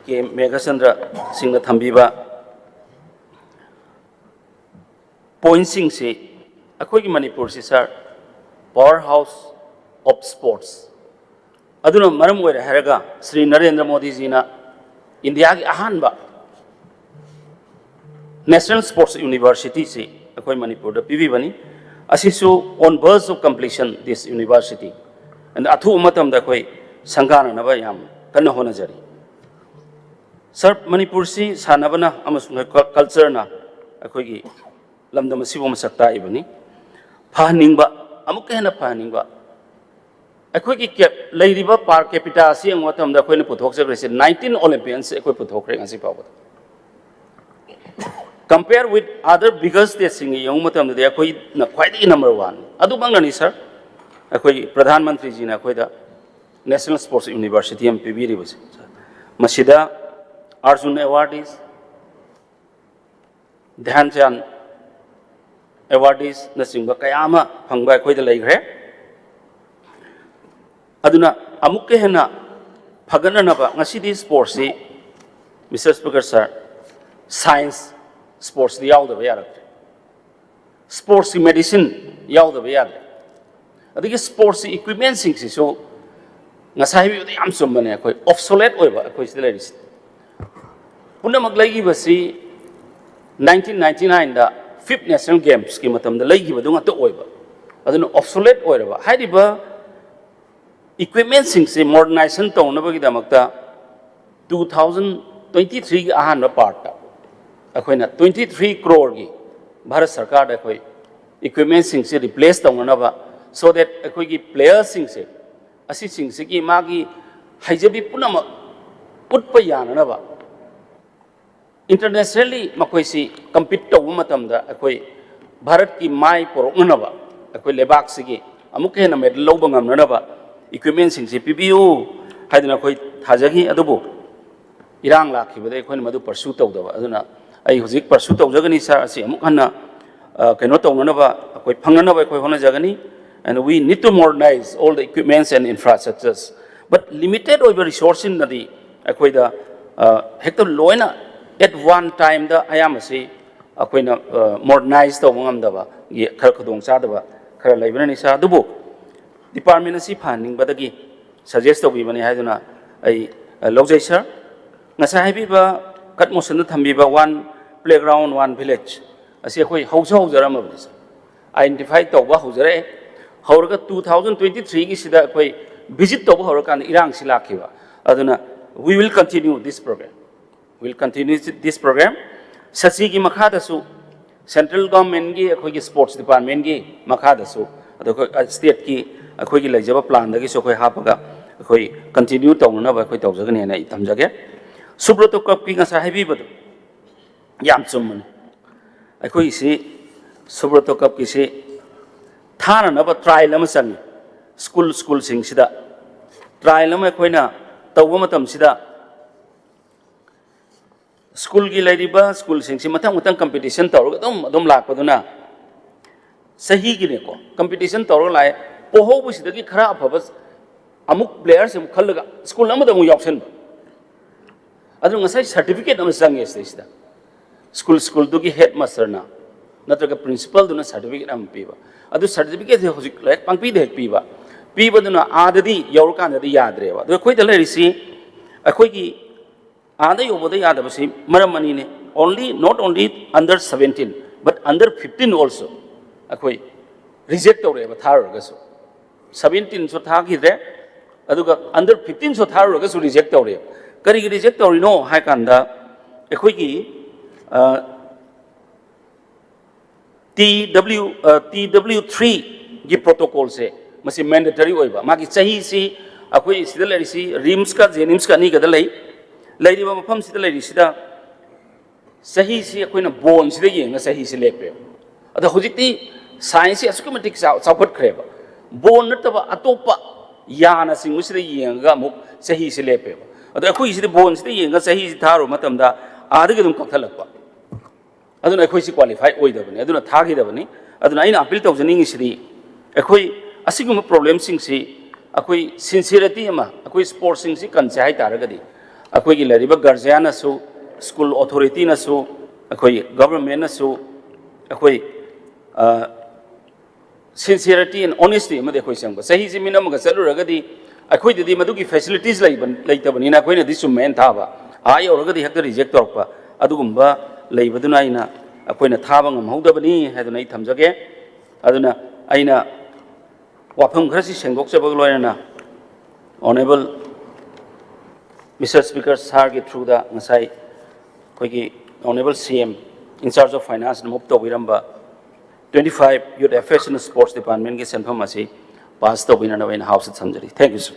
ꯀꯦ ꯃꯦꯘꯆꯟꯗ꯭ꯔ ꯁꯤꯡꯅ ꯊꯝꯕꯤꯕ ꯄꯣꯏꯟꯁꯤꯡꯁꯤ ꯑꯩꯈꯣꯏꯒꯤ ꯃꯅꯤꯄꯨꯔꯁꯤ ꯁꯥꯔ power house of sports ꯑꯗꯨꯅ ꯃꯔꯝ ꯑꯣꯏꯔꯦ ꯍꯥꯏꯔꯒ ꯁ꯭ꯔꯤ ꯅꯔꯦꯟꯗ꯭ꯔ ꯃꯣꯗꯤꯖꯤꯅ ꯏꯟꯗꯤꯌꯥꯒꯤ ꯑꯍꯥꯟꯕ ꯅꯦꯁꯅꯦꯜ ꯁ꯭ꯄꯣꯔꯠꯁ ꯌꯨꯅꯤꯚꯔꯁꯤꯇꯤꯁꯤ ꯑꯩꯈꯣꯏ ꯃꯅꯤꯄꯨꯔꯗ ꯄꯤꯕꯤꯕꯅꯤ꯫ ꯑꯁꯤꯁꯨ on verge of completion this university ꯑꯗ ꯑꯊꯨꯕ ꯃꯇꯝꯗ ꯑꯩꯈꯣꯏ ꯁꯪꯒꯥꯅꯅꯕ ꯌꯥꯝ ꯀꯟꯅ ꯍꯣꯠꯅꯖꯔꯤ꯫ ꯁꯥꯔ, ꯃꯅꯤꯄꯨꯔꯁꯤ ꯁꯥꯟꯅꯕꯅ ꯑꯃꯁꯨꯡ ꯀꯜꯆꯔꯅ ꯑꯩꯈꯣꯏꯒꯤ ꯂꯝꯗꯝ ꯑꯁꯤꯕꯨ ꯃꯁꯛ ꯇꯥꯛꯏꯕꯅꯤ꯫ ꯐꯍꯟꯅꯤꯡꯕ, ꯑꯃꯨꯛꯀ ꯍꯦꯟꯅ ꯐꯍꯟꯅꯤꯡꯕ, ꯑꯩꯈꯣꯏꯒꯤ ꯀꯦꯞ ꯂꯩꯔꯤꯕ per capita ꯑꯁꯤ ꯌꯦꯡꯕ ꯃꯇꯝꯗ ꯑꯩꯈꯣꯏꯅ ꯄꯨꯊꯣꯛꯆꯈ꯭ꯔꯤꯁꯦ nineteen Olympians ꯑꯩꯈꯣꯏ ꯄꯨꯊꯣꯛꯈ꯭ꯔꯦ ꯉꯁꯤ ꯐꯥꯎꯕꯗ꯫ Compare with other bigger stateꯁꯤꯡꯒ ꯌꯦꯡꯕ ꯃꯇꯝꯗꯗꯤ ꯑꯩꯈꯣꯏꯅ ꯈ꯭ꯋꯥꯏꯗꯒꯤ number one꯫ ꯑꯗꯨꯃꯛꯅꯅꯤ ꯁꯥꯔ, ꯑꯩꯈꯣꯏ ꯄ꯭ꯔꯙꯥꯟ ꯃꯟꯇ꯭ꯔꯤꯖꯤꯅ ꯑꯩꯈꯣꯏꯗ ꯅꯦꯁꯅꯦꯜ ꯁ꯭ꯄꯣꯔꯠꯁ ꯌꯨꯅꯤꯚꯔꯁꯤꯇꯤ ꯑꯃ ꯄꯤꯕꯤꯔꯤꯕꯁꯦ꯫ ꯃꯁꯤꯗ ꯑꯥꯔꯖꯨꯟ ꯑꯦꯋꯥꯔꯗꯤꯁ, ꯙ꯭ꯌꯥꯟ ꯆꯥꯟ ꯑꯦꯋꯥꯔꯗꯤꯁꯅꯆꯤꯡꯕ ꯀꯌꯥ ꯑꯃ ꯐꯪꯕ ꯑꯩꯈꯣꯏꯗ ꯂꯩꯈ꯭ꯔꯦ꯫ ꯑꯗꯨꯅ ꯑꯃꯨꯛꯀ ꯍꯦꯟꯅ ꯐꯒꯠꯅꯅꯕ ꯉꯁꯤꯗꯤ ꯁ꯭ꯄꯣꯔꯠꯁꯤ, ꯃꯤꯁꯇꯔ ꯁ꯭ꯄꯤꯀꯔ ꯁꯥꯔ, ꯁꯥꯏꯟꯁ ꯁ꯭ꯄꯣꯔꯠꯁꯇꯤ ꯌꯥꯎꯗꯕ ꯌꯥꯔꯛꯇ꯭ꯔꯦ꯫ ꯁ꯭ꯄꯣꯔꯠꯁꯀꯤ ꯃꯦꯗꯤꯁꯤꯟ ꯌꯥꯎꯗꯕ ꯌꯥꯗ꯭ꯔꯦ꯫ ꯑꯗꯒꯤ ꯁ꯭ꯄꯣꯔꯠꯁꯀꯤ ꯏꯀ꯭ꯋꯤꯞꯃꯦꯟꯁꯤꯡꯁꯤꯁꯨ ꯉꯁꯥꯏ ꯍꯥꯏꯕꯤꯕꯗ ꯌꯥꯝ ꯆꯨꯝꯕꯅꯦ, ꯑꯩꯈꯣꯏ ꯑꯣꯞꯁꯣꯂꯦꯠ ꯑꯣꯏꯕ ꯑꯩꯈꯣꯏ ꯁꯤꯗ ꯂꯩꯔꯤꯁꯦ꯫ ꯄꯨꯝꯅꯃꯛ ꯂꯩꯈꯤꯕꯁꯤ nineteen ninety nineꯗ ꯐꯤꯐ ꯅꯦꯁꯅꯦꯜ ꯒꯦꯝꯁꯀꯤ ꯃꯇꯝꯗ ꯂꯩꯈꯤꯕꯗꯨ ꯉꯥꯛꯇ ꯑꯣꯏꯕ꯫ ꯑꯗꯨꯅ ꯑꯣꯞꯁꯣꯂꯦꯠ ꯑꯣꯏꯔꯕ ꯍꯥꯏꯔꯤꯕ ꯏꯀ꯭ꯋꯤꯞꯃꯦꯟꯁꯤꯡꯁꯦ ꯃꯣꯗꯔꯅꯥꯏꯖꯦꯁꯟ ꯇꯧꯅꯕꯒꯤꯗꯃꯛꯇ ꯇꯨ ꯊꯥꯎꯖꯟ ꯇ꯭ꯋꯦꯟꯇꯤ ꯊ꯭ꯔꯤꯒꯤ ꯑꯍꯥꯟꯕ ꯄꯥꯔꯠꯇ ꯑꯩꯈꯣꯏꯅ ꯇ꯭ꯋꯦꯟꯇꯤ ꯊ꯭ꯔꯤ ꯀ꯭ꯔꯣꯔꯒꯤ ꯚꯥꯔꯠ ꯁꯔꯀꯥꯔꯗ ꯑꯩꯈꯣꯏ ꯏꯀ꯭ꯋꯤꯞꯃꯦꯟꯁꯤꯡꯁꯦ ꯔꯤꯄ꯭ꯂꯦꯁ ꯇꯧꯅꯅꯕ, so that ꯑꯩꯈꯣꯏꯒꯤ ꯄ꯭ꯂꯦꯌꯔꯁꯤꯡꯁꯦ ꯑꯁꯤꯁꯤꯡꯁꯤꯒꯤ ꯃꯥꯒꯤ ꯍꯩꯖꯕꯤ ꯄꯨꯝꯅꯃꯛ ꯎꯠꯄ ꯌꯥꯅꯅꯕ, ꯏꯟꯇꯔꯅꯦꯁꯅꯦꯜꯂꯤ ꯃꯈꯣꯏꯁꯤ ꯀꯝꯄꯤꯠ ꯇꯧꯕ ꯃꯇꯝꯗ ꯑꯩꯈꯣꯏ ꯚꯥꯔꯠꯀꯤ ꯃꯥꯏ ꯄꯨꯔꯛꯅꯅꯕ, ꯑꯩꯈꯣꯏ ꯂꯩꯕꯥꯛꯁꯤꯒꯤ ꯑꯃꯨꯛꯀ ꯍꯦꯟꯅ ꯃꯦꯗꯜ ꯂꯧꯕ ꯉꯝꯅꯅꯕ ꯏꯀ꯭ꯋꯤꯞꯃꯦꯟꯁꯤꯡꯁꯤ ꯄꯤꯕꯤꯌꯨ ꯍꯥꯏꯗꯅ ꯑꯩꯈꯣꯏ ꯊꯥꯖꯈꯤ꯫ ꯑꯗꯨꯕꯨ ꯏꯔꯥꯡ ꯂꯥꯛꯈꯤꯕꯗ ꯑꯩꯈꯣꯏꯅ ꯃꯗꯨ ꯄꯔꯁꯨ ꯇꯧꯗꯕ꯫ ꯑꯗꯨꯅ ꯑꯩ ꯍꯧꯖꯤꯛ ꯄꯔꯁꯨ ꯇꯧꯖꯒꯅꯤ, ꯁꯥꯔ, ꯑꯁꯤ ꯑꯃꯨꯛ ꯍꯟꯅ, ꯑ, ꯀꯩꯅꯣ ꯇꯧꯅꯅꯕ, ꯑꯩꯈꯣꯏ ꯐꯪꯅꯅꯕ ꯑꯩꯈꯣꯏ ꯍꯣꯠꯅꯖꯒꯅꯤ꯫ And we need to modernize all the equipments and infrastructures, but limited ꯑꯣꯏꯕ ꯔꯤꯁꯣꯔꯁꯁꯤꯡꯅꯗꯤ ꯑꯩꯈꯣꯏꯗ, ꯑ, ꯍꯦꯛꯇ ꯂꯣꯏꯅ at one time ꯗ ꯑꯌꯥꯝꯕꯁꯤ ꯑꯩꯈꯣꯏꯅ, ꯑ, ꯃꯣꯗꯔꯅꯥꯏꯖ ꯇꯧꯕ ꯉꯝꯗꯕꯒꯤ ꯈꯔ ꯈꯨꯗꯣꯡꯆꯥꯗꯕ ꯈꯔ ꯂꯩꯕꯅꯅꯤ, ꯁꯥꯔ꯫ ꯑꯗꯨꯕꯨ ꯗꯤꯄꯥꯔꯠꯃꯦꯟ ꯑꯁꯤ ꯐꯍꯟꯅꯤꯡꯕꯗꯒꯤ ꯁꯖꯦꯁ ꯇꯧꯕꯤꯕꯅꯤ ꯍꯥꯏꯗꯨꯅ ꯑꯩ, ꯑ, ꯂꯧꯖꯩ, ꯁꯥꯔ꯫ ꯉꯁꯥꯏ ꯍꯥꯏꯕꯤꯕ ꯀꯠ ꯃꯣꯁꯟꯗ ꯊꯝꯕꯤꯕ One Playground One Village ꯑꯁꯤ ꯑꯩꯈꯣꯏ ꯍꯧꯁꯨ ꯍꯧꯖꯔꯝꯃꯕꯅꯤ, ꯁꯥꯔ꯫ ꯑꯥꯏꯗꯦꯟꯇꯤꯐꯥꯏ ꯇꯧꯕ ꯍꯧꯖꯔꯛꯑꯦ꯫ ꯍꯧꯔꯒ ꯇꯨ ꯊꯥꯎꯖꯟ ꯇ꯭ꯋꯦꯟꯇꯤ ꯊ꯭ꯔꯤꯒꯤꯁꯤꯗ ꯑꯩꯈꯣꯏ ꯚꯤꯖꯤꯠ ꯇꯧꯕ ꯍꯧꯔꯀꯥꯟꯗ ꯏꯔꯥꯡꯁꯤ ꯂꯥꯛꯈꯤꯕ꯫ ꯑꯗꯨꯅ we will continue this program, will continue this program꯫ ꯁꯆꯤꯒꯤ ꯃꯈꯥꯗꯁꯨ, ꯁꯦꯟꯇ꯭ꯔꯦꯜ ꯒꯚꯔꯟꯃꯦꯟꯠꯀꯤ ꯑꯩꯈꯣꯏꯒꯤ ꯁ꯭ꯄꯣꯔꯠꯁ ꯗꯤꯄꯥꯔꯠꯃꯦꯟꯠꯀꯤ ꯃꯈꯥꯗꯁꯨ, ꯑꯗꯣ ꯑꯩꯈꯣꯏ ꯁ꯭ꯇꯦꯠꯀꯤ ꯑꯩꯈꯣꯏꯒꯤ ꯂꯩꯖꯕ ꯄ꯭ꯂꯥꯟꯗꯒꯤꯁꯨ ꯑꯩꯈꯣꯏ ꯍꯥꯞꯄꯒ ꯑꯩꯈꯣꯏ ꯀꯟꯇꯤꯅ꯭ꯌꯨ ꯇꯧꯅꯅꯕ ꯑꯩꯈꯣꯏ ꯇꯧꯖꯒꯅꯤ ꯍꯥꯏꯅ ꯑꯩ ꯊꯝꯖꯒꯦ꯫ ꯁꯨꯕ꯭ꯔꯇꯣ ꯀꯞꯀꯤ ꯉꯁꯥꯏ ꯍꯥꯏꯕꯤꯕꯗꯣ ꯌꯥꯝ ꯆꯨꯝꯕꯅꯤ꯫ ꯑꯩꯈꯣꯏꯒꯤꯁꯤ ꯁꯨꯕ꯭ꯔꯇꯣ ꯀꯞꯀꯤꯁꯤ ꯊꯥꯅꯅꯕ ꯇ꯭ꯔꯥꯏꯜ ꯑꯃ ꯆꯪꯉꯤ꯫ ꯁ꯭ꯀꯨꯜ, ꯁ꯭ꯀꯨꯜꯁꯤꯡꯁꯤꯗ ꯇ꯭ꯔꯥꯏꯜ ꯑꯃ ꯑꯩꯈꯣꯏꯅ ꯇꯧꯕ ꯃꯇꯝꯁꯤꯗ ꯁ꯭ꯀꯨꯜꯒꯤ ꯂꯩꯔꯤꯕ ꯁ꯭ꯀꯨꯜꯁꯤꯡꯁꯤ ꯃꯊꯪ ꯃꯊꯪ ꯀꯝꯄꯤꯇꯤꯁꯟ ꯇꯧꯔꯒ ꯑꯗꯨꯝ, ꯑꯗꯨꯝ ꯂꯥꯛꯄꯗꯨꯅ ꯆꯍꯤꯒꯤꯅꯦꯀꯣ, ꯀꯝꯄꯤꯇꯤꯁꯟ ꯇꯧꯔꯒ ꯂꯥꯛꯑꯦ꯫ ꯄꯣꯍꯧꯕꯁꯤꯗꯒꯤ ꯈꯔ ꯑꯐꯕ ꯑꯃꯨꯛ ꯄ꯭ꯂꯦꯌꯔꯁꯤ ꯑꯃꯨꯛ ꯈꯜꯂꯒ ꯁ꯭ꯀꯨꯜ ꯑꯃꯗ ꯑꯃꯨꯛ ꯌꯥꯎꯁꯟꯕ꯫ ꯑꯗꯨ ꯉꯁꯥꯏ ꯁꯥꯔꯇꯤꯐꯤꯀꯦꯠ ꯑꯃ ꯆꯪꯉꯦ ꯁꯤꯗꯩꯁꯤꯗ꯫ ꯁ꯭ꯀꯨꯜ, ꯁ꯭ꯀꯨꯜꯗꯨꯒꯤ ꯍꯦꯗ ꯃꯥꯁꯇꯔꯅ ꯅꯠꯇ꯭ꯔꯒ ꯄ꯭ꯔꯤꯟꯁꯤꯄꯜꯗꯨꯅ ꯁꯥꯔꯇꯤꯐꯤꯀꯦꯠ ꯑꯃ ꯄꯤꯕ꯫ ꯑꯗꯨ ꯁꯥꯔꯇꯤꯐꯤꯀꯦꯠꯁꯦ ꯍꯧꯖꯤꯛ ꯂꯥꯏꯔꯤꯛ ꯄꯪꯄꯤꯗ ꯍꯦꯛ ꯄꯤꯕ꯫ ꯄꯤꯕꯗꯨꯅ ꯑꯥꯗꯗꯤ ꯌꯧꯔꯀꯥꯟꯗꯗꯤ ꯌꯥꯗ꯭ꯔꯦꯕ꯫ ꯑꯗꯨ ꯑꯩꯈꯣꯏꯗ ꯂꯩꯔꯤꯁꯤ, ꯑꯩꯈꯣꯏꯒꯤ ꯑꯥꯗ ꯌꯧꯕꯗ ꯌꯥꯗꯕꯁꯤ ꯃꯔꯝ ꯑꯅꯤꯅꯤ꯫ Only, not only under seventeen, But under fifteen also ꯑꯩꯈꯣꯏ reject ꯇꯧꯔꯛꯑꯦꯕ, ꯊꯥꯔꯨꯔꯒꯁꯨ꯫ Seventeenꯁꯨ ꯊꯥꯈꯤꯗ꯭ꯔꯦ, ꯑꯗꯨꯒ under fifteenꯁꯨ ꯊꯥꯔꯨꯔꯒꯁꯨ reject ꯇꯧꯔꯛꯑꯦꯕ꯫ ꯀꯔꯤꯒꯤ reject ꯇꯧꯔꯤꯅꯣ ꯍꯥꯏ ꯀꯥꯟꯗ, ꯑꯩꯈꯣꯏꯒꯤ ꯇꯤ ꯗꯕ꯭ꯂꯤꯎ ꯇꯤ ꯗꯕ꯭ꯂꯤꯎ ꯊ꯭ꯔꯤꯒꯤ protocolꯁꯦ ꯃꯁꯤ mandatory ꯑꯣꯏꯕ, ꯃꯥꯒꯤ ꯆꯍꯤꯁꯤ ꯑꯩꯈꯣꯏ ꯁꯤꯗ ꯂꯩꯔꯤꯁꯤ RIMSꯀ JNIMSꯀ ꯑꯅꯤꯒꯗ ꯂꯩ꯫ ꯂꯩꯔꯤꯕ ꯃꯐꯝꯁꯤꯗ ꯂꯩꯔꯤꯁꯤꯗ ꯆꯍꯤꯁꯤ ꯑꯩꯈꯣꯏꯅ ꯕꯣꯟꯁꯤꯗ ꯌꯦꯡꯉꯒ ꯆꯍꯤꯁꯤ ꯂꯦꯞꯄꯦꯕ꯫ ꯑꯗꯣ ꯍꯧꯖꯤꯛꯇꯤ scienceꯁꯤ ꯑꯁꯨꯛꯀꯤ ꯃꯇꯤꯛ ꯆꯥꯎ- ꯆꯥꯎꯈꯠꯈ꯭ꯔꯦꯕ꯫ ꯕꯣꯟ ꯅꯠꯇꯕ ꯑꯇꯣꯞꯄ ꯌꯥꯅꯆꯤꯡꯕꯁꯤꯗ ꯌꯦꯡꯉꯒ ꯑꯃꯨꯛ ꯆꯍꯤꯁꯤ ꯂꯦꯞꯄꯦꯕ꯫ ꯑꯗꯣ ꯑꯩꯈꯣꯏꯒꯤꯁꯤꯗꯤ ꯕꯣꯟꯁꯤꯗ ꯌꯦꯡꯉꯒ ꯆꯍꯤꯁꯤ ꯊꯥꯔꯨꯕ ꯃꯇꯝꯗ ꯑꯥꯗꯒꯤ ꯑꯗꯨꯝ ꯀꯛꯊꯠꯂꯛꯄ꯫ ꯑꯗꯨꯅ ꯑꯩꯈꯣꯏꯁꯤ qualify ꯑꯣꯏꯗꯕꯅꯤ, ꯑꯗꯨꯅ ꯊꯥꯈꯤꯗꯕꯅꯤ꯫ ꯑꯗꯨꯅ ꯑꯩꯅ appeal ꯇꯧꯖꯅꯤꯡꯉꯤꯁꯤꯗꯤ, ꯑꯩꯈꯣꯏ ꯑꯁꯤꯒꯨꯝꯕ problemꯁꯤꯡꯁꯤ ꯑꯩꯈꯣꯏ sincerity ꯑꯃ, ꯑꯩꯈꯣꯏ sportsꯁꯤꯡꯁꯤ ꯀꯟꯁꯦ ꯍꯥꯏ ꯇꯥꯔꯒꯗꯤ, ꯑꯩꯈꯣꯏꯒꯤ ꯂꯩꯔꯤꯕ guardianꯅꯁꯨ, school authorityꯅꯁꯨ, ꯑꯩꯈꯣꯏ governmentꯅꯁꯨ ꯑꯩꯈꯣꯏ sincerity and honesty ꯑꯃꯗꯤ ꯑꯩꯈꯣꯏ ꯆꯪꯕ꯫ ꯆꯍꯤꯁꯤ ꯃꯤꯅꯝꯃꯒ ꯆꯠꯂꯨꯔꯒꯗꯤ ꯑꯩꯈꯣꯏꯗꯗꯤ ꯃꯗꯨꯒꯤ facilities ꯂꯩꯕ- ꯂꯩꯇꯕꯅꯤꯅ ꯑꯩꯈꯣꯏꯅꯗꯤ ꯆꯨꯝꯃꯦꯅ ꯊꯥꯕ, ꯑꯥ ꯌꯧꯔꯒꯗꯤ ꯍꯦꯛꯇ reject ꯇꯧꯔꯛꯄ, ꯑꯗꯨꯒꯨꯝꯕ ꯂꯩꯕꯗꯨꯅ ꯑꯩꯅ, ꯑꯩꯈꯣꯏꯅ ꯊꯥꯕ ꯉꯝꯍꯧꯗꯕꯅꯤ ꯍꯥꯏꯗꯨꯅ ꯑꯩ ꯊꯝꯖꯒꯦ꯫ ꯑꯗꯨꯅ ꯑꯩꯅ ꯋꯥꯐꯝ ꯈꯔꯁꯤ ꯁꯦꯡꯗꯣꯛꯆꯕꯒ ꯂꯣꯏꯅꯅ Honourable Mister Speaker sirꯒꯤ throughꯗ ꯉꯁꯥꯏ ꯑꯩꯈꯣꯏꯒꯤ Honourable CM in charge of financeꯅ move ꯇꯧꯕꯤꯔꯝꯕ twenty five Youth Affairs and Sports Departmentꯀꯤ ꯁꯦꯟꯐꯝ ꯑꯁꯤ pass ꯇꯧꯕꯤꯅꯅꯕ ꯑꯩꯅ Houseꯇ ꯊꯝꯖꯔꯤ꯫ Thank you, sir.